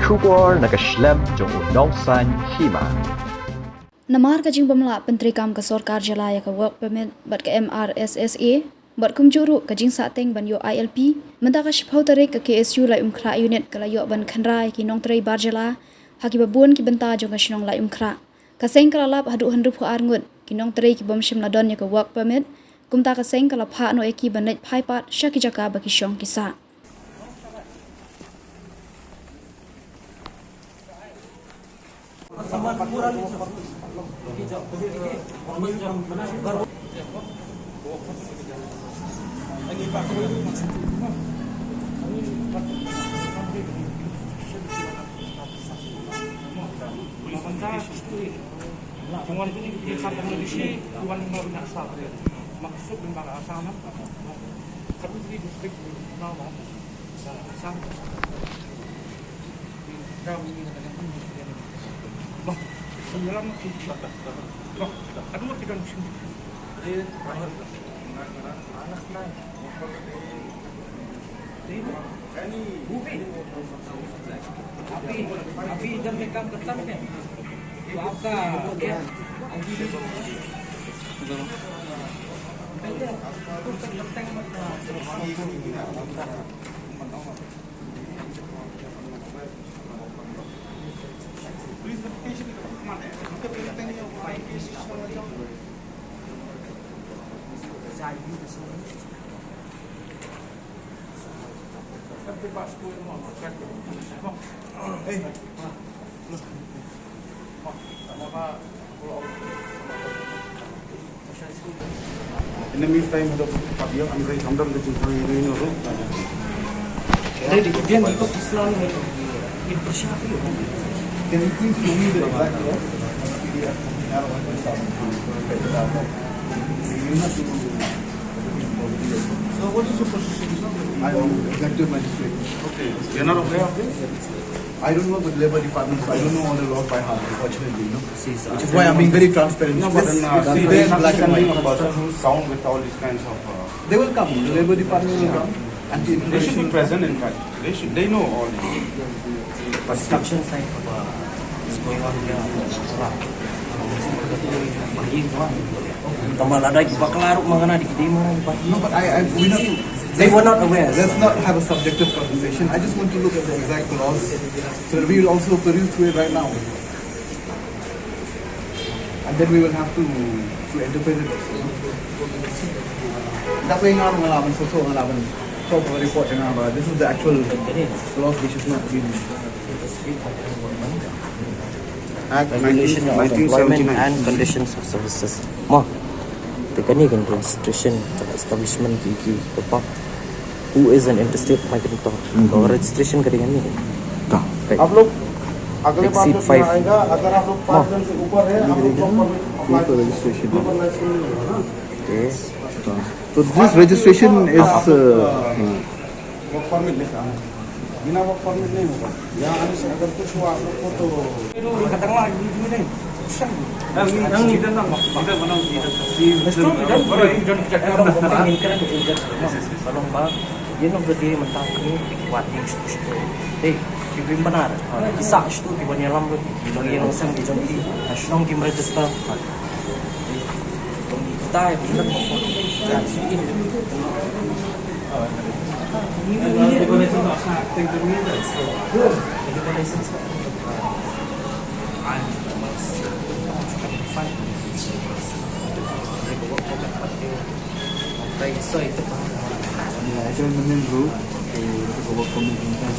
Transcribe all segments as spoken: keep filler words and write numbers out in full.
Khubor na ka shlem jong u Nongsaiñ Hima. Namar ka jingbymlah pyntreikam ka sorkar jylla ïa ka work permit bad ka M R S S A, bad kumjuh ruh ka jingsahteng ban ïoh I L P, mynta ka shiphew tarik ka K S U Laitumkhrah unit ka la ïoh ban khynra ïa ki nongtrei bar jylla ha kiba bun ki bynta jong ka shnong Laitumkhrah. Ka seng ka la lap haduh hynriewphew ar ngut ki nongtrei ki bym shym la don ïa ka work permit. Kumta ka seng ka la phah noh ïa ki ban leit phai pat sha ki jaka ba ki shong ki sah. In the meantime, the Fabio, I'm going to come down the Chingthang, you know, you know, Ready, dia ni kok Islam ni. Ini bersyafi. Can you please show me the exact law? So what is your position? I am executive magistrate. Okay. You're not aware of this? I don't know the labor department, so I don't know all the laws by heart, unfortunately, you know. Which is why I'm being very transparent. No, but then, uh, see, there is black and white. A person who's sound with all these kinds of, uh, They will come. The labor department will come. And the They should be present, in fact. They should, they know all this. Construction site, uh, is going on here. Tama lada ki bakla ruh mangana di kidi mangana di bakla. No, but I, I, we not, They were not aware. Let's not have a subjective conversation. I just want to look at the exact laws. So we will also peruse through it right now. And then we will have to, to interpret it also. That way, nga nga la ban sot, nga la ban sot report, nga ba, this is the actual laws which is not being Act Regulation of Employment nineteen seventy-nine. And Conditions of Services. Mo, te kane kan registration establishment ki ki kapa. Who is an interstate migrant? Hmm. Ka registration ka dei kane. Ka. Right. आप लोग अगले बार जब यहाँ आएगा, अगर आप लोग पाँच जन से ऊपर है, आप लोग को permit apply करने का कोई permission नहीं होगा ना। Okay. So this registration is, uh, work permit लेकर आना। बिना work permit नहीं होगा। यहाँ आने से अगर कुछ हुआ आप लोग को तो Balong ba, ïa nong ka dei mynta ki wat ïa shtu shtu. Dei, ki bym bana. Ki sah shtu ki ban ïalam ba ki long ïa long sem ki jong ki. Shnong kim register. Dei, long kita ïa ki. Yeah, I can amend rule to, to work from the inside.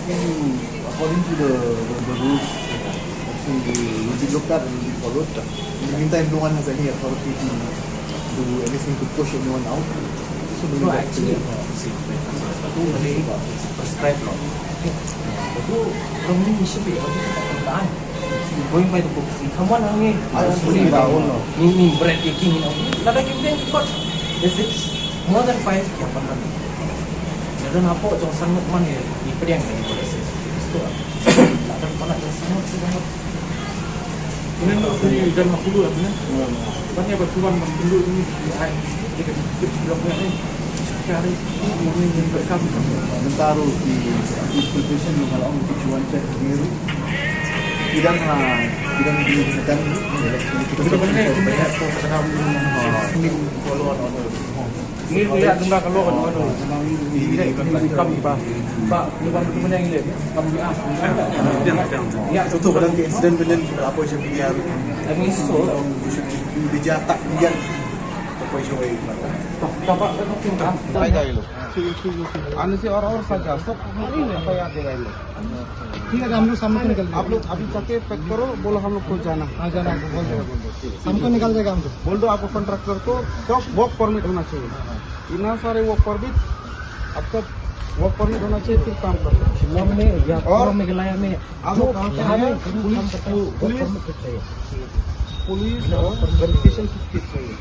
Hmm, according to the, the, the rules, I think we will be looked at and will be followed. In the meantime, no one has any authority to do anything to push anyone out. So we No, will actually, see, it's a prescribed law. Itu orang ni mesti be, orang ni tak tahan. Going by the book, si kawan ang ni. Ni, ni bread king, you know. Lada kim deng kot. If it's more than five, kya pernah. Lada napo jong sangat man ni, ni pediang ni boleh sih. Itu lah. Lada mana jong sangat sih banget. Ini nak beli dan aku dulu lah ni. Kan ya batuan menunduk ni di ai. Dia kena kip sebelah ni. Mynta ruh ki, ki politician ruh nga la ong ki shu wan check hangne ruh. Ki dang ha, ki dang di nekan ruh. Ki dang di nekan ruh. Ni ko ya dum ka lo ko no. Ni ni kam ba. Ba ni ba ni ne. Kam ya. Ya tu tu kadang ki accident benen apa je dia. Kami so. Bija tak dia. Apa je. Hai dai lo. ठीक है, ठीक है, ठीक है। आने से और, और सजा, सब आपको याद देगा ये लोग। ठीक है, हम लोग सामने को निकल जाएंगे। आप लोग अभी जाके पैक करो, बोलो हम लोग को जाना। हाँ, जाना है, बोल दो। हमको निकल जाएगा, हमको। बोल दो आपको कॉन्ट्रैक्टर को, सब वर्क परमिट होना चाहिए। इतना सारे वर्क परमिट, अब सब वर्क परमिट होना चाहिए, फिर काम करो। शिमला में या और पूरा मेघालय में आप जो लोग कहाँ से आए हैं? पुलिस, पुलिस, पुलिस और वेरिफिकेशन किट चाहिए।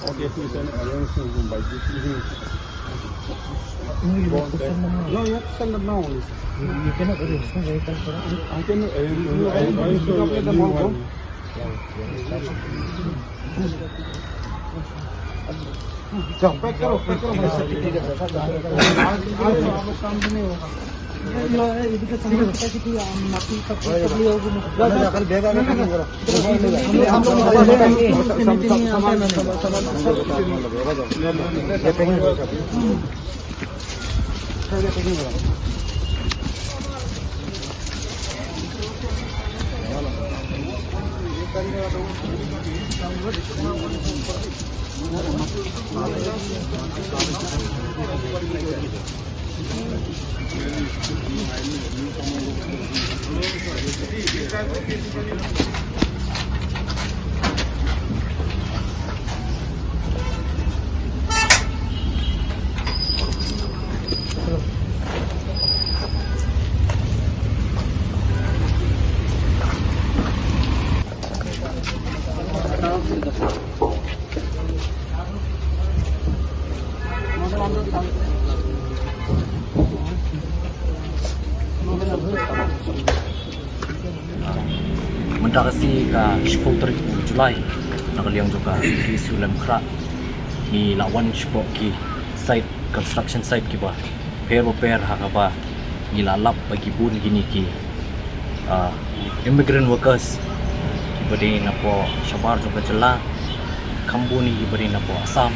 Okay, please, and arrange to invite this meeting. No, you have to send them now only, sir. You, you cannot arrange, no? I can arrange, I arrange to anyone. जाओ, पैक करो, पैक करो भाई, सब ठीक है। आज, आज तो आप लोग काम भी नहीं होगा। Mynta ka sngi ka shiphew tarik u July, na ka liang jong ka K S U Laitumkhrah, ngi la wan shapoh ki site, construction site kiba pher ba pher, ha kaba ngi la lap ba ki bun kine ki, ah, immigrant workers kiba dei napoh shabar jong ka jylla, kham bun kiba dei napoh Assam,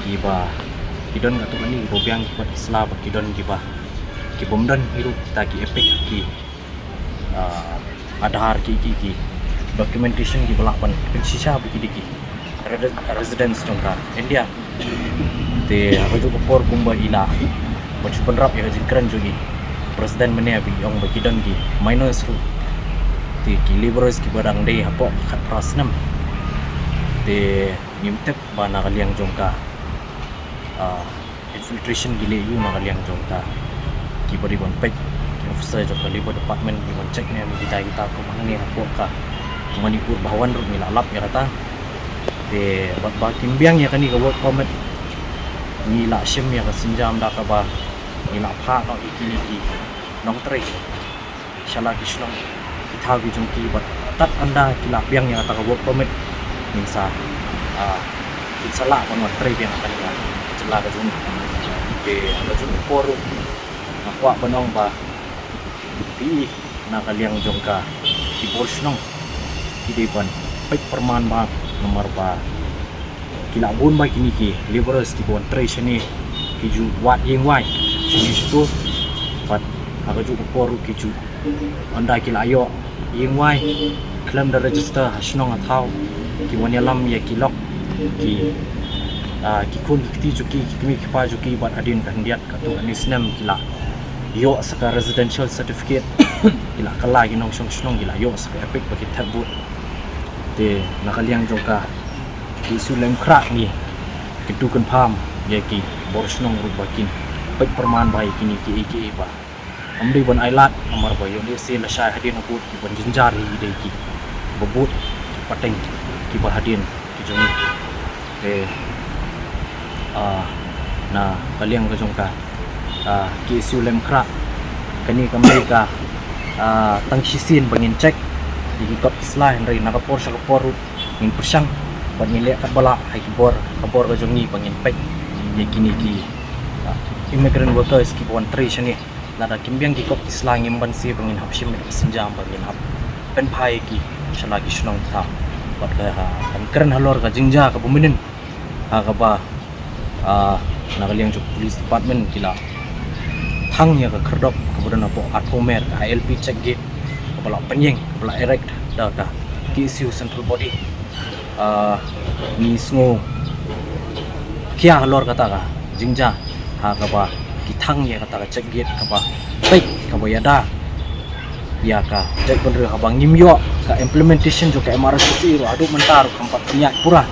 kiba ki don katto katne kiba biang kiba ki sla, ba ki don kiba, ki bym don hi ruh kita ki EPIC, ki, ah, Aadhaar, ki, ki, ki documentation kiba lah ban pynshisha ba ki dei ki re-, residents jong ka India. Te ha kajuh ka por kumba i la ban shu pynrap ïa ka jingkren jong i President mynne, ba i ong ba ki don ki minors ruh, te ki labourers kiba dang dei hapoh khatphra snem. Te ngim tip ba na ka liang jong ka, ah, infiltration ki leh aiu na ka liang jong ka, kiba dei ban peit, ki officer jong ka Labour Department, ki ban check ne em kita, kita kum hangne hapoh ka Manipur Bhawan ruh ngi la lap ïa kata. Te bad ba kim biang ïa kane ka work permit, ngi la shim ïa ka sienjam da kaba ngi la phah noh ïa kine ki nongtrei sha la ki shnong, ki thaw ki jong ki, bad tad ynda ki la biang ïa kata ka work permit, ngin sa, ah, kin sa lah ban wan trei biang ha kane ka jylla ka jong ngi. Te ha kajuh ka por ruh nga kwah ban ong ba phi, na ka liang jong ka, ki bor shnong ki dei ban peit pyrman bha, namar ba ki la bun bha kine ki labourers kiba wan trei shane, ki ju wad ïing wai shane shato. Bad ha kajuh ka por ruh ki ju, ynda ki la ïoh ïing wai khlem da register ha shnong ha thaw, ki wan ïalam ïa ki lok, ki, ah, ki khun ki kti jong ki, ki kmie ki kpa jong ki, bad hadien ka khyndiat katto katne snem ki la ïoh sa ka residential certificate, ki la kylla ki nongshong shnong, ki la ïoh sa ka EPIC ba ki thep vote. Te na ka liang jong ka K S U Laitumkhrah ngi kyntu kynpham ïa ki bor shnong ruh ba kin peit pyrman bha ïa kine kiei kiei ba ym dei ban ailad, namar ba ïoh lehse lashai hadien ka vote ki ban jynjar hi ki dei kiba vote ki pateng kiba hadien ki jong ngi. Te, ah, na ka liang ka jong ka, ah, K S U Laitumkhrah, kane kam dei ka, ah, tang shisien ba ngin check ïa ki kot ki sla, hynrei na ka por sha ka por ruh ngin pyrshang bad ngin leh katba lah ha ki bor, ka bor ka jong ngi ba ngin peit ïa kine ki, ah, immigrant workers kiba wan trei shane. Lada kim biang ki kot ki sla ngim banse ba ngin hap shim ïa ka sienjam ba ngin hap pynphai ïa ki sha la ki shnong thaw. Bad ka, ah, ban kren halor ka jingjia kaba mynnin, ha kaba, ah, na ka liang jong ka police department ki la thang ïa ka khyrdop kaba don hapoh ka Arphew Mer, ka I L P check gate kaba la pynïeng, kaba la erect da ka K S U central body. Ah, ngi sngewkhia halor kata ka jingjia ha kaba ki thang ïa kata ka check gate kaba peit, kaba ïada ïa ka jaitbynriew, haba ngim ïoh ka implementation jong ka M R S S E ruh haduh mynta ruh kam pat pynïaid pura.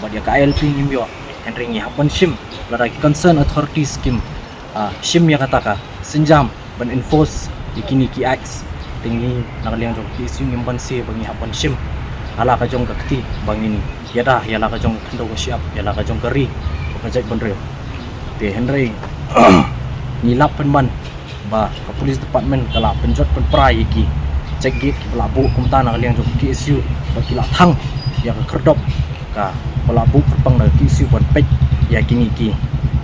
Bad ïa ka I L P ngim ïoh, hynrei ngi hap ban shim, lada ki concern authorities kim, ah, shim ïa kata ka sienjam ban enforce ïa kine ki acts, te ngi na ka liang jong ka K S U ngim banse ba ngi hap ban shim ha la ka jong ka kti ba ngin ïada ïa la ka jong ka khyndew ka shyiap, ïa la ka jong ka ri bad ka jaitbynriew. Te hynrei ngi lap pynban ba ka police department ka la pynjot pynpra ïa ki check gate kiba la buh kumta na ka liang jong ka K S U, bad ki la thang ïa ka khyrdop kaba la buh kyrpang da ka K S U ban peit ïa kine ki,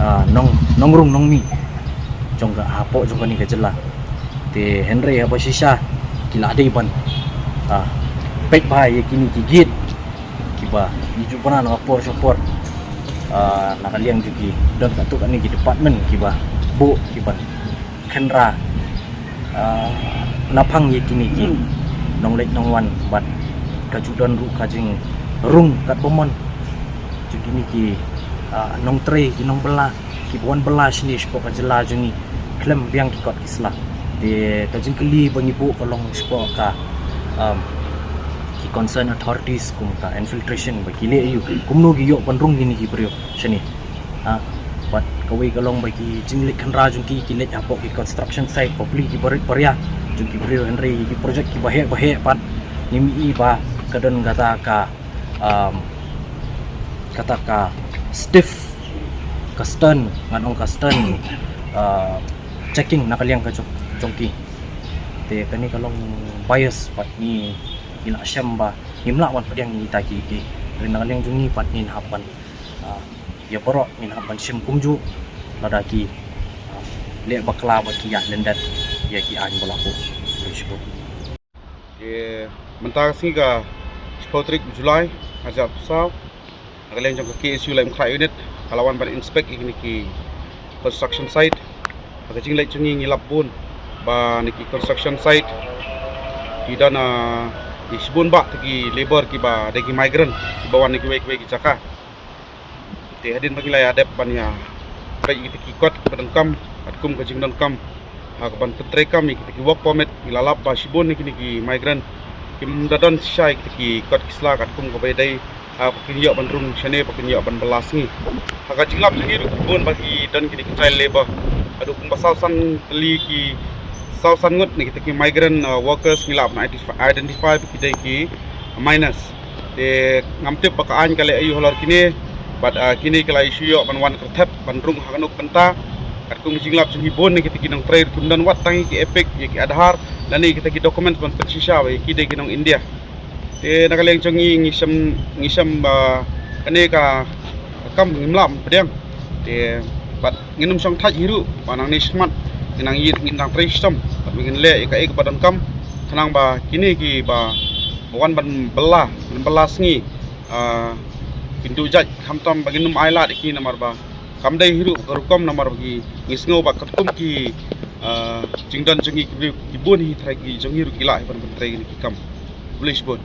ah, nong, nongrung nongmih jong ka, hapoh jong kane ka jylla. Te hynrei haba shisha ki la dei ban, ah, peit bha ïa kine ki gate kiba ngi ju bna na ka por sha ka por, ah, na ka liang jong ki don katto katne ki department kiba buh, kiban kynra, ah, naphang ïa kine ki nongleit nongwan, bad ka ju don ruh ka jingrung katba mon jong kine ki, ah, nongtrei, ki nongbylla kiba wan bylla shane shapoh ka jylla jong ngi khlem biang ki kot ki sla. Te ka jingkylli ba ngi buh ka long shapoh ka, um, ki concern authorities kum ka infiltration, ba ki leh aïu, kumno ki ïoh ban rung kine ki briew shane. Ha, bad kawei ka long ba ki jingleit khynra jong ki, ki leit hapoh ki construction site, bapli ki barit baria jong ki briew, hynrei ki project kiba heh ba heh pat ngim i ba ka don kata ka, um, kata ka stiff, ka stern, ngan ong ka stern, uh, checking na ka liang ka jong, jong ki. Te kane ka long bias, bad ngi, ngi la shem ba ngim lah wan pdiang ïa kita ki, ki. Hynrei na ka liang jong ngi pat ngin hap ban, ah, ïa baroh ngin hap ban shim kumjuh lada ki, ah, leh bakla bad ki ïaid lyndet ïa ki aiñ ba la buh. Te mynta ka sngi ka shiphew tarik July, hajar arphew saw, na ka liang jong ka K S U Laitumkhrah unit ka la wan ban inspect ïa kine ki construction site. Ha ka jingleit jong ngi ngi lap bun ba na ki construction site ki don, ah, ki shibun bah ki labour kiba dei ki migrant kiba wan na kiwei kiwei ki jaka. Te hadien ba ngi la ïa dep ban ïa peit ïa kita ki kot kiba donkam katkum ka jingdonkam ha kaban pyntrei kam ïa kita ki work permit, ngi la lap ba shibun na kine ki migrant kim da don shisha ïa kita ki kot ki sla katkum kaba dei, ha, ba kin ïoh ban rung shane, ba kin ïoh ban bylla sngi. Ha ka jinglap jong ngi ruh ki bun ba ki don kine ki child labour. Haduh kumba saw san tylli ki, saw san ngut na kita ki migrant, uh, workers ngi la ban identify, identify ba ki dei ki minors. Te ngam tip ba ka aiñ ka leh aïu halor kine, bad, uh, kine ki la ïoh shu ïoh ban wan kyrthep ban rung ha kano ka bynta. Katkum ka jinglap jong ngi bun na kita ki nongtrei ruh kim don wat tang ïa ki EPIC, ïa ki Aadhaar lane kita ki documents ban pynshisha ba ïa ki dei ki nong India. Te na ka liang jong ngi ngi shem, ngi shem ba kane ka kam ngim lah ban pdiang. Te bad ngin ym shong thait hi ruh ba nangne shakhmat ngin nang ïa, ngin nang trei shitom bad ngin leh ïa kaei kaba donkam khnang ba kine kiba wan ban bylla, ban bylla sngi, ah, kin duh jait, khamtam ba ngin ym ailad ïa ki namar ba kam dei hi ruh ka rukom namar ba ki, ngi sngew ba katkum ki, ah, jingdon jong ngi ki briew ki bun hi trai ki jong ngi ruh ki lah hi ban pyntrei kine ki kam. Khublei shibun.